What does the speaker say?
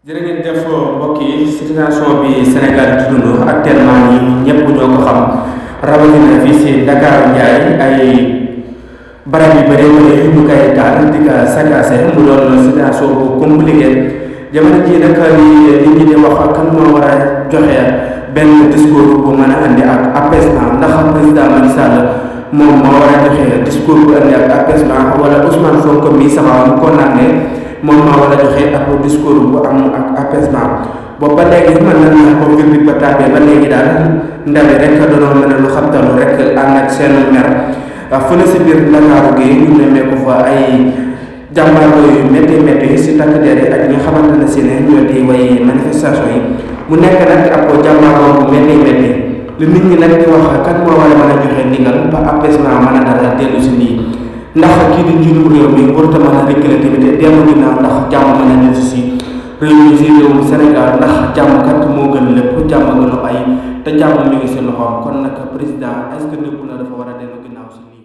jërë ngeen jëf mbokk yi situation bi Sénégal di dund actuellement nii ñëpp ñoo ko xam rawatina fii si Dakar Ndiaye ay barab yu bëree bëri ñu koy taal di ko saccagé mu doon situation bu compliqué jamono jii nag li ñi di wax kan moo war a joxe benn discours bu mën a andi ak apaisement ndax président Macky Sall moom moo war a joxe discours bu andi ak apaisement wala Ousmane Sonko mi sama mu ko naan ne moom maa war a joxe ak discours bu am ak apaisement boobu ba léegi mën na la ko mbir ba tàbbee ba léegi daal ndawi rek doonoo mën a lu xamtalu rek ànd ak seen mer fële si biir Ndakaaru gi ñu nemmeeku fa ay jàmbaarloo yu métti si takk der yi ak ñi xamante ne si ne ñoo di way manifestation yi mu nekk nag ab jàmbaarloo bu métti li nit ñi nag di wax kat moo war a mën a joxe ndigal ba apaisement mën a dara dellu si nii ndax kii di njiitu réew mi warut a mën a reculer tamit dellu ginnaaw ndax jàmm mën a dellu si réew mi si réewum Sénégal ndax jàmm kat moo gën lépp jàmm gën a ay te jàmm mi ngi si loxoom kon nag président est-ce que nekkul na dafa war a dellu ginnaaw si